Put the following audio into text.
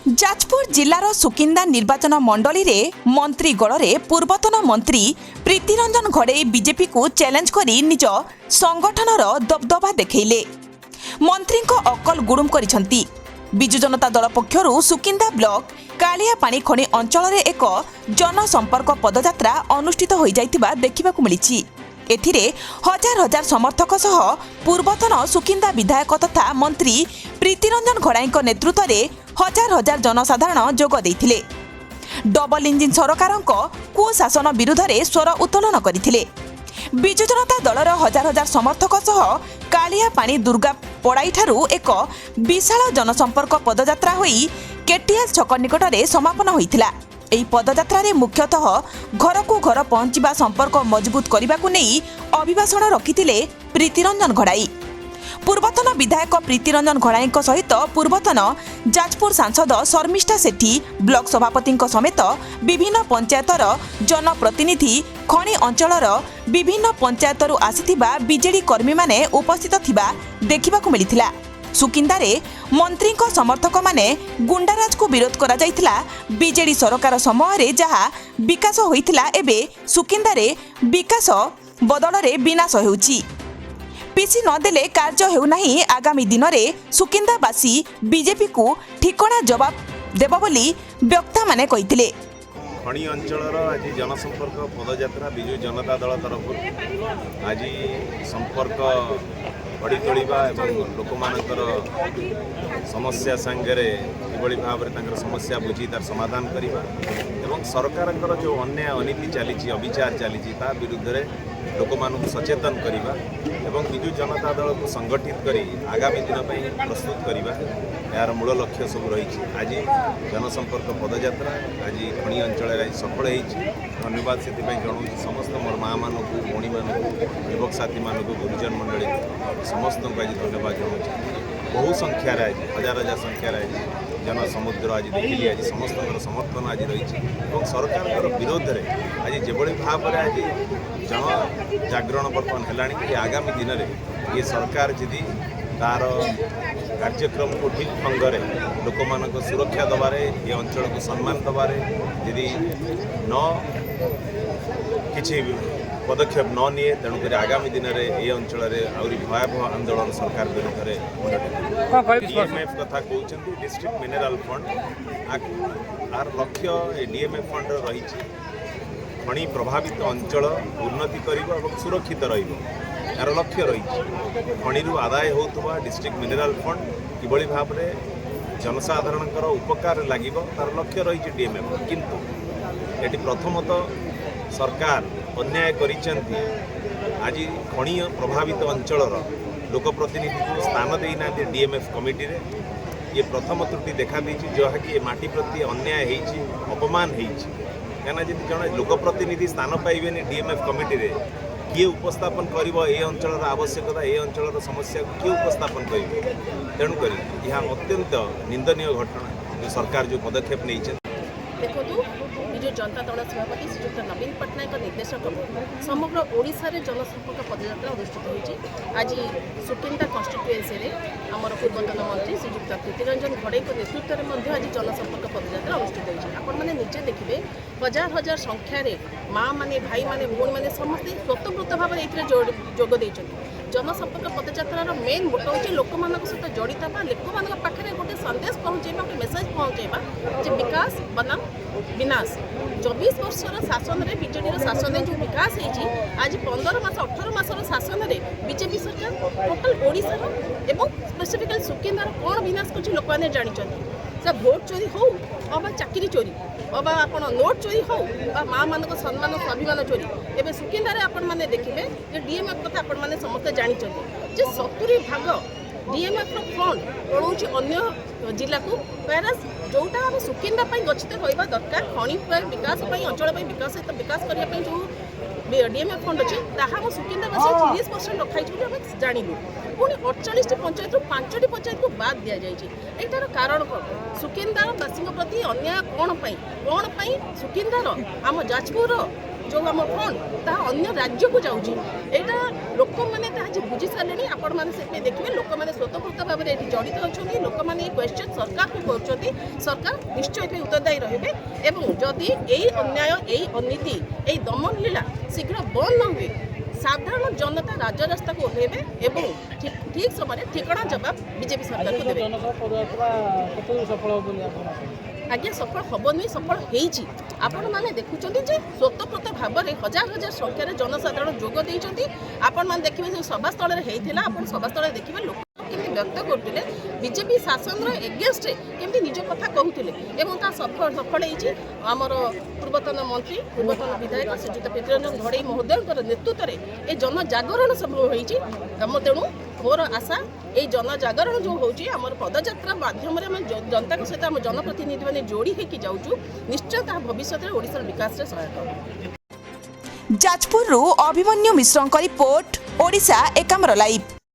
ଯାଜପୁର ଜିଲ୍ଲାର ସୁକିନ୍ଦା ନିର୍ବାଚନ ମଣ୍ଡଳୀରେ ମନ୍ତ୍ରୀ ଗଡ଼ରେ ପୂର୍ବତନ ମନ୍ତ୍ରୀ ପ୍ରୀତିରଞ୍ଜନ ଘଡ଼େଇ ବିଜେପିକୁ ଚ୍ୟାଲେଞ୍ଜ କରି ନିଜ ସଂଗଠନର ଦବଦବା ଦେଖାଇଲେ। ମନ୍ତ୍ରୀଙ୍କ ଅକଲ ଗୁଡୁମ କରିଛନ୍ତି। ବିଜୁ ଜନତା ଦଳ ପକ୍ଷରୁ ସୁକିନ୍ଦା ବ୍ଲକ କାଳିଆପାଣି ଖଣି ଅଞ୍ଚଳରେ ଏକ ଜନସମ୍ପର୍କ ପଦଯାତ୍ରା ଅନୁଷ୍ଠିତ ହୋଇଯାଇଥିବା ଦେଖିବାକୁ ମିଳିଛି। ଏଥିରେ ହଜାର ହଜାର ସମର୍ଥକ ସହ ପୂର୍ବତନ ସୁକିନ୍ଦା ବିଧାୟକ ତଥା ମନ୍ତ୍ରୀ ପ୍ରୀତିରଞ୍ଜନ ଘଡ଼ାଇଙ୍କ ନେତୃତ୍ୱରେ ହଜାର ହଜାର ଜନସାଧାରଣ ଯୋଗ ଦେଇଥିଲେ। ଡବଲ ଇଞ୍ଜିନ୍ ସରକାରଙ୍କ କୁଶାସନ ବିରୁଦ୍ଧରେ ସ୍ୱର ଉତ୍ତୋଳନ କରିଥିଲେ। ବିଜୁ ଜନତା ଦଳର ହଜାର ହଜାର ସମର୍ଥକ ସହ କାଳିଆପାଣି ଦୁର୍ଗା ପଡ଼ାଇଠାରୁ ଏକ ବିଶାଳ ଜନସମ୍ପର୍କ ପଦଯାତ୍ରା ହୋଇ କେଟିଏଲ୍ ଛକ ନିକଟରେ ସମାପନ ହୋଇଥିଲା। ଏହି ପଦଯାତ୍ରାରେ ମୁଖ୍ୟତଃ ଘରକୁ ଘର ପହଞ୍ଚିବା, ସମ୍ପର୍କ ମଜବୁତ କରିବାକୁ ନେଇ ଅଭିଭାଷଣ ରଖିଥିଲେ ପ୍ରୀତିରଞ୍ଜନ ଘଡ଼ାଇ। ପୂର୍ବତନ ବିଧାୟକ ପ୍ରୀତିରଞ୍ଜନ ଘଡ଼ାଇଙ୍କ ସହିତ ପୂର୍ବତନ ଯାଜପୁର ସାଂସଦ ଶର୍ମିଷ୍ଠା ସେଠୀ, ବ୍ଲକ ସଭାପତିଙ୍କ ସମେତ ବିଭିନ୍ନ ପଞ୍ଚାୟତର ଜନପ୍ରତିନିଧି, ଖଣି ଅଞ୍ଚଳର ବିଭିନ୍ନ ପଞ୍ଚାୟତରୁ ଆସିଥିବା ବିଜେଡି କର୍ମୀମାନେ ଉପସ୍ଥିତ ଥିବା ଦେଖିବାକୁ ମିଳିଥିଲା। ସୁକିନ୍ଦାରେ ମନ୍ତ୍ରୀଙ୍କ ସମର୍ଥକମାନେ ଗୁଣ୍ଡାରାଜକୁ ବିରୋଧ କରାଯାଇଥିଲା। ବିଜେଡି ସରକାର ସମୟରେ ଯାହା ବିକାଶ ହୋଇଥିଲା, ଏବେ ସୁକିନ୍ଦାରେ ବିକାଶ ବଦଳରେ ବିନାଶ ହେଉଛି। ପିସି ନଦେଲେ କାର୍ଯ୍ୟ ହେଉନାହିଁ। ଆଗାମୀ ଦିନରେ ସୁକିନ୍ଦାବାସୀ ବିଜେପିକୁ ଠିକଣା ଜବାବ ଦେବ ବୋଲି ବକ୍ତାମାନେ କହିଥିଲେ। ଖଣି ଅଞ୍ଚଳର ଆଜି ଜନସମ୍ପର୍କ ପଦଯାତ୍ରା, ବିଜୁ ଜନତା ଦଳ ତରଫରୁ ଆଜି ସମ୍ପର୍କ ଗଢ଼ି ତୋଳିବା ଏବଂ ଲୋକମାନଙ୍କର ସମସ୍ୟା ସାଙ୍ଗରେ କିଭଳି ଭାବରେ ତାଙ୍କର ସମସ୍ୟା ବୁଝି ତାର ସମାଧାନ କରିବା ଏବଂ ସରକାରଙ୍କର ଯେଉଁ ଅନ୍ୟାୟ, ଅନୀତି ଚାଲିଛି, ଅବିଚାର ଚାଲିଛି, ତା ବିରୁଦ୍ଧରେ ଲୋକମାନଙ୍କୁ ସଚେତନ କରିବା ଏବଂ ବିଜୁ ଜନତା ଦଳକୁ ସଂଗଠିତ କରି ଆଗାମୀ ଦିନ ପାଇଁ ପ୍ରସ୍ତୁତ କରିବା, ଏହାର ମୂଳ ଲକ୍ଷ୍ୟ ସବୁ ରହିଛି। ଆଜି ଜନସମ୍ପର୍କ ପଦଯାତ୍ରା ଆଜି ଖଣି ଅଞ୍ଚଳରେ ଆଜି ସଫଳ ହେଇଛି। ଧନ୍ୟବାଦ ସେଥିପାଇଁ ଜଣାଉଛି ସମସ୍ତ ମୋର ମାଆମାନଙ୍କୁ, ଭଉଣୀମାନଙ୍କୁ, ଯୁବକ ସାଥୀମାନଙ୍କୁ, ଗୁରୁଜନ ମଣ୍ଡଳୀକୁ, ସମସ୍ତଙ୍କୁ ଆଜି ଧନ୍ୟବାଦ ଜଣାଉଛି। ବହୁ ସଂଖ୍ୟାରେ ଆଜି, ହଜାର ହଜାର ସଂଖ୍ୟାରେ ଆଜି ଜନସମୁଦ୍ର ଆଜି ଦେଖିଲି। ଆଜି ସମସ୍ତଙ୍କର ସମର୍ଥନ ଆଜି ରହିଛି ଏବଂ ସରକାରଙ୍କର ବିରୋଧରେ ଆଜି ଯେଭଳି ଭାବରେ ଆଜି ଜନଜାଗରଣ ବର୍ତ୍ତମାନ ହେଲାଣି କି ଆଗାମୀ ଦିନରେ ଇଏ ସରକାର ଯଦି ତାର କାର୍ଯ୍ୟକ୍ରମକୁ ଠିକ୍ ଢଙ୍ଗରେ ଲୋକମାନଙ୍କ ସୁରକ୍ଷା ଦେବାରେ, ଏ ଅଞ୍ଚଳକୁ ସମ୍ମାନ ଦେବାରେ ଯଦି ନ କିଛି ପଦକ୍ଷେପ ନ ନିଏ, ତେଣୁକରି ଆଗାମୀ ଦିନରେ ଏ ଅଞ୍ଚଳରେ ଆହୁରି ଭୟାବହ ଆନ୍ଦୋଳନ ସରକାର ବିରୁଦ୍ଧରେ ମୁଣ୍ଡ ଟେକିବ। ଡିଏମ୍ଏଫ୍ କଥା କହୁଛନ୍ତି, ଡିଷ୍ଟ୍ରିକ୍ଟ ମିନେରାଲ ଫଣ୍ଡ। ଆକୁ ଆର ଲକ୍ଷ୍ୟ, ଏ ଡିଏମ୍ଏଫ୍ ଫଣ୍ଡର ରହିଛି ଖଣି ପ୍ରଭାବିତ ଅଞ୍ଚଳ ଉନ୍ନତି କରିବ ଏବଂ ସୁରକ୍ଷିତ ରହିବ, ଏହାର ଲକ୍ଷ୍ୟ ରହିଛି। ଖଣିରୁ ଆଦାୟ ହେଉଥିବା ଡିଷ୍ଟ୍ରିକ୍ଟ ମିନେରାଲ ଫଣ୍ଡ କିଭଳି ଭାବରେ ଜନସାଧାରଣଙ୍କର ଉପକାର ଲାଗିବ, ତାର ଲକ୍ଷ୍ୟ ରହିଛି ଡିଏମ୍ଏଫ୍। କିନ୍ତୁ ଏଠି ପ୍ରଥମତଃ ସରକାର ଅନ୍ୟାୟ କରିଛନ୍ତି। ଆଜି ଖଣି ପ୍ରଭାବିତ ଅଞ୍ଚଳର ଲୋକପ୍ରତିନିଧିକୁ ସ୍ଥାନ ଦେଇନାହାନ୍ତି ଡିଏମ୍ଏଫ୍ କମିଟିରେ। ଇଏ ପ୍ରଥମ ତ୍ରୁଟି ଦେଖାଦେଇଛି, ଯାହାକି ଏ ମାଟି ପ୍ରତି ଅନ୍ୟାୟ ହେଇଛି, ଅପମାନ ହେଇଛି। କାହିଁକିନା ଯଦି ଜଣେ ଲୋକପ୍ରତିନିଧି ସ୍ଥାନ ପାଇବେନି ଡିଏମ୍ଏଫ୍ କମିଟିରେ, କିଏ ଉପସ୍ଥାପନ କରିବ ଏ ଅଞ୍ଚଳର ଆବଶ୍ୟକତା, ଏ ଅଞ୍ଚଳର ସମସ୍ୟାକୁ କିଏ ଉପସ୍ଥାପନ କରିବ? ତେଣୁକରି ଏହା ଅତ୍ୟନ୍ତ ନିନ୍ଦନୀୟ ଘଟଣା, ଯେଉଁ ସରକାର ଯେଉଁ ପଦକ୍ଷେପ ନେଇଛନ୍ତି। ଦେଖନ୍ତୁ, ବିଜୁ ଜନତା ଦଳ ସଭାପତି ଶ୍ରୀଯୁକ୍ତ ନବୀନ ପଟ୍ଟନାୟକଙ୍କ ନିର୍ଦ୍ଦେଶ କ୍ରମେ ସମଗ୍ର ଓଡ଼ିଶାରେ ଜନସମ୍ପର୍କ ପଦଯାତ୍ରା ଅନୁଷ୍ଠିତ ହୋଇଛି। ଆଜି ସୁକିନ୍ଦା କନଷ୍ଟିଟ୍ୟୁଏନ୍ସିରେ ଆମର ପୂର୍ବତନ ମନ୍ତ୍ରୀ ଶ୍ରୀଯୁକ୍ତ ପ୍ରୀତିରଞ୍ଜନ ଘଡ଼େଇଙ୍କ ନେତୃତ୍ୱରେ ମଧ୍ୟ ଆଜି ଜନସମ୍ପର୍କ ପଦଯାତ୍ରା ଅନୁଷ୍ଠିତ ହୋଇଛି। ଆପଣମାନେ ନିଜେ ଦେଖିବେ, ହଜାର ହଜାର ସଂଖ୍ୟାରେ ମାଆମାନେ, ଭାଇମାନେ, ଭଉଣୀମାନେ ସମସ୍ତେ ସ୍ୱତଃପ୍ରବୃତ୍ତ ଭାବରେ ଏଥିରେ ଯୋଗ ଦେଇଛନ୍ତି। ଜନସମ୍ପର୍କ ପଦଯାତ୍ରାର ମେନ୍ ମୋଟୋ ହେଉଛି ଲୋକମାନଙ୍କ ସହିତ ଜଡ଼ିତ ହେବା, ଲୋକମାନଙ୍କ ପାଖରେ ଗୋଟେ ସନ୍ଦେଶ ପହଞ୍ଚାଇବା, ଗୋଟେ ମେସେଜ ପହଞ୍ଚାଇବା ଯେ ବିକାଶ ବନାମ ବିନାଶ। 24 ବର୍ଷର ଶାସନରେ, ବିଜେଡ଼ିର ଶାସନରେ ଯେଉଁ ବିକାଶ ହେଇଛି, ଆଜି 15 ମାସ, 18 ମାସର ଶାସନରେ ବିଜେପି ସରକାର ଟୋଟାଲ ଓଡ଼ିଶାର ଏବଂ ସ୍ପେସିଫିକାଲି ସୁକିନ୍ଦାର କ'ଣ ବିନାଶ କରୁଛି, ଲୋକମାନେ ଜାଣିଛନ୍ତି। ସେ ଭୋଟ ଚୋରି ହଉ ଅବା ଚାକିରି ଚୋରି ଅବା ଆପଣ ନୋଟ୍ ଚୋରି ହଉ ବା ମାଆମାନଙ୍କ ସମ୍ମାନ, ସ୍ୱାଭିମାନ ଚୋରି। ଏବେ ସୁକିନ୍ଦାରେ ଆପଣମାନେ ଦେଖିବେ ଯେ ଡିଏମ୍ଏଫ୍ କଥା ଆପଣମାନେ ସମସ୍ତେ ଜାଣିଛନ୍ତି ଯେ 70 ଭାଗ ଡିଏମ୍ଏଫ୍ର ଫଣ୍ଡ ପଳାଉଛି ଅନ୍ୟ ଜିଲ୍ଲାକୁ। ହ୍ୱେରାଜ୍ ଯେଉଁଟା ଆମ ସୁକିନ୍ଦା ପାଇଁ ଗଚ୍ଛିତ ରହିବା ଦରକାର, ଖଣି ପାଇଁ ବିକାଶ ପାଇଁ, ଅଞ୍ଚଳ ପାଇଁ ବିକାଶ ସହିତ ବିକାଶ କରିବା ପାଇଁ ଯେଉଁ ଡିଏମ୍ଏଫ୍ ଫଣ୍ଡ ଅଛି, ତାହା ଆମ ସୁକିନ୍ଦାବାସୀ 30% ରଖାଯାଇଛି ବୋଲି ଆମେ ଜାଣିଲୁ। ପୁଣି 48ଟି ପଞ୍ଚାୟତରୁ ପାଞ୍ଚଟି ପଞ୍ଚାୟତକୁ ବାଦ ଦିଆଯାଇଛି। ଏଇଟାର କାରଣ କ'ଣ? ସୁକିନ୍ଦାବାସୀଙ୍କ ପ୍ରତି ଅନ୍ୟାୟ କ'ଣ ପାଇଁ? କ'ଣ ପାଇଁ ସୁକିନ୍ଦାର, ଆମ ଯାଜପୁରର ଯେଉଁ ଆମ ଫଣ୍ଡ ତାହା ଅନ୍ୟ ରାଜ୍ୟକୁ ଯାଉଛି। ଏଇଟା ଲୋକମାନେ ତାହା ଆଜି ବୁଝି ସାରିଲେଣି। ଆପଣମାନେ ସେଥିପାଇଁ ଦେଖିବେ, ଲୋକମାନେ ସ୍ୱତଃପ୍ରବୃତ୍ତ ଭାବରେ ଏଠି ଜଡ଼ିତ ଅଛନ୍ତି। ଲୋକମାନେ ଏଇ କ୍ୱେଶ୍ଚନ୍ ସରକାରକୁ କରୁଛନ୍ତି। ସରକାର ନିଶ୍ଚୟ ଏଥିପାଇଁ ଉତ୍ତରଦାୟୀ ରହିବେ ଏବଂ ଯଦି ଏଇ ଅନ୍ୟାୟ, ଏଇ ଅନୀତି, ଏଇ ଦମନ ଲୀଳା ଶୀଘ୍ର ବନ୍ଦ ନ ହୁଏ, ସାଧାରଣ ଜନତା ରାଜରାସ୍ତାକୁ ଓହ୍ଲାଇବେ ଏବଂ ଠିକ୍ ଠିକ୍ ସମୟରେ ଠିକଣା ଜବାବ ବିଜେପି ସରକାରକୁ ଦେବେ। ଜନସଭା ପଦଯାତ୍ରା କେତେ ଦୂର ସଫଳ ହେବ ବୋଲି ଆପଣ ଆଶା କରୁଛନ୍ତି? ଆଜ୍ଞା, ସଫଳ ହେବ ନୁହେଁ, ସଫଳ ହେଇଛି। ଆପଣମାନେ ଦେଖୁଛନ୍ତି ଯେ ସ୍ୱତଃପ୍ରବୃତ୍ତ ଭାବରେ ହଜାର ହଜାର ସଂଖ୍ୟାରେ ଜନସାଧାରଣ ଯୋଗ ଦେଇଛନ୍ତି। ଆପଣମାନେ ଦେଖିବେ, ଯେଉଁ ସଭାସ୍ଥଳରେ ହେଇଥିଲା, ଆପଣ ସଭାସ୍ଥଳରେ ଦେଖିବେ ଲୋକ କେମିତି ବ୍ୟକ୍ତ କରୁଥିଲେ, ବିଜେପି ଶାସନର ଏଗେନଷ୍ଟରେ କେମିତି ନିଜ କଥା କହୁଥିଲେ ଏବଂ ତାହା ସଫଳ ସଫଳ ହେଇଛି। ଆମର ପୂର୍ବତନ ମନ୍ତ୍ରୀ, ପୂର୍ବତନ ବିଧାୟକ ଶ୍ରୀଯୁକ୍ତ ପ୍ରୀତିରଞ୍ଜନ ଘଡ଼େଇ ମହୋଦୟଙ୍କର ନେତୃତ୍ୱରେ ଏ ଜନଜାଗରଣ ସମ୍ଭବ ହେଇଛି ଆମ। ତେଣୁ ମୋର ଆଶା, ଏଇ ଜନଜାଗରଣ ଯେଉଁ ହେଉଛି ଆମର ପଦଯାତ୍ରା ମାଧ୍ୟମରେ, ଆମେ ଜନତାଙ୍କ ସହିତ ଆମ ଜନପ୍ରତିନିଧିମାନେ ଯୋଡ଼ି ହେଇକି ଯାଉଛୁ, ନିଶ୍ଚୟ ତାହା ଭବିଷ୍ୟତରେ ଓଡ଼ିଶାର ବିକାଶରେ ସହାୟକ ହେବ। ଯାଜପୁରରୁ ଅଭିମନ୍ୟୁ ମିଶ୍ରଙ୍କ ରିପୋର୍ଟ, ଓଡ଼ିଶା ଏକାମ୍ର ଲାଇଭ୍।